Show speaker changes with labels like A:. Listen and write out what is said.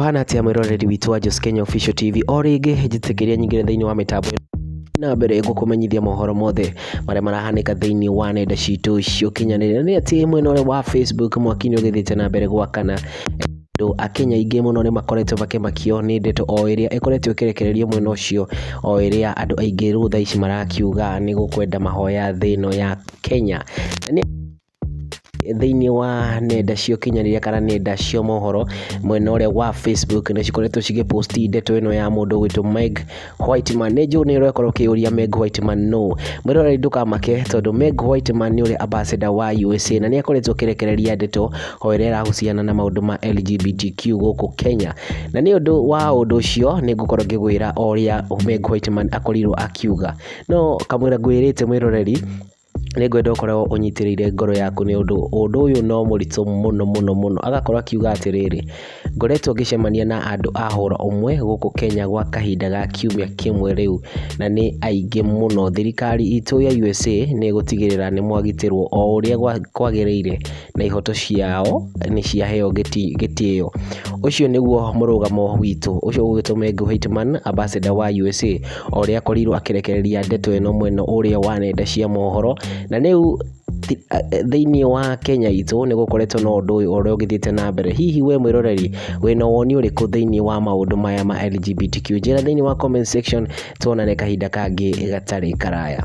A: Kũhana atĩa mwĩroreri witũ wa Jos Kenya Official TV? O rĩngĩ njĩtĩkĩria nyingĩre thĩinĩ wa mĩtambo na mbere gũkũmenyithia mohoro mothe marĩa marahanĩka thĩinĩ wa nenda citũ cia ũkinyanĩria. Nĩ atĩ mwena ũrĩa wa Facebook mwaki nĩ ũgĩthiĩte na mbere gwakana. Andũ a Kenya aingĩ mũno nĩ makoretwo makĩmakio nĩ ndeto o ĩrĩa ĩkoretwo ĩkĩrekererio mwena ũcio, o ĩrĩa andũ aingĩ rĩu thaa ici marakiuga nĩ gũkwenda mahoya thĩ ĩno ya Kenya. Na nĩ thĩinĩ wa nenda cia ũkinyanĩria kana nenda cia mohoro mwena ũrĩa wa Facebook nĩ cikoretwo cigĩposti ndeto ĩno ya mũndũ ũgwĩtwo Meg Whitman. Nĩ njũĩ nĩ ũrakorwo ũkĩũria Meg Whitman nũ. Mwĩroreri ndũkamake tondũ Meg Whitman nĩ ũrĩa ambassador wa USA na nĩ akoretwo akĩrekereria ndeto o ĩrĩa ĩrahusiana na maũndũ ma LGBTQ gũkũ Kenya. Na nĩ ũndũ wa ũndũ ũcio nĩ ngũkorwo ngĩkwĩra o ũrĩa Meg Whitman akorirwo akiuga. No kamũira ngwĩrĩte mwĩroreri, nĩ ngwenda ũkorwo ũnyitĩrĩire ngoro yaku nĩ ũndũ ũndũ ũyũ no mũritũ mũno mũno mũno. Agakorwo akiuga atĩrĩrĩ, ngoretwo ngĩcemania na andũ a hũra ũmwe gũkũ Kenya gwa kahinda ga kiumia kĩmwe rĩu na nĩ aingĩ mũno. Thirikari itũ ya USA nĩ ĩgũtigĩrĩra nĩ mwagitĩrwo o ũrĩa kwagĩrĩire na ihoto ciao nĩ ciaheo gĩtĩo. Ũcio nĩguo mũrũgamo witũ. Ũcio ũgwĩtwo Meg Whitman, ambassador wa USA, o ũrĩa akorirwo akĩrekereria ndeto ĩno mwena ũrĩa wa nenda cia mohoro. Na rĩu thĩinĩ wa Kenya itũ nĩ gũkoretwo na ũndũ ũyũ ũrĩa ũgĩthiĩte na mbere. Hihi we mwĩroreri wĩna woni ũrĩkũ thĩinĩ wa maũndũ maya ma LGBTQ? Njĩra thĩinĩ wa comment section tuonane kahinda kangĩ gatarĩ karaya.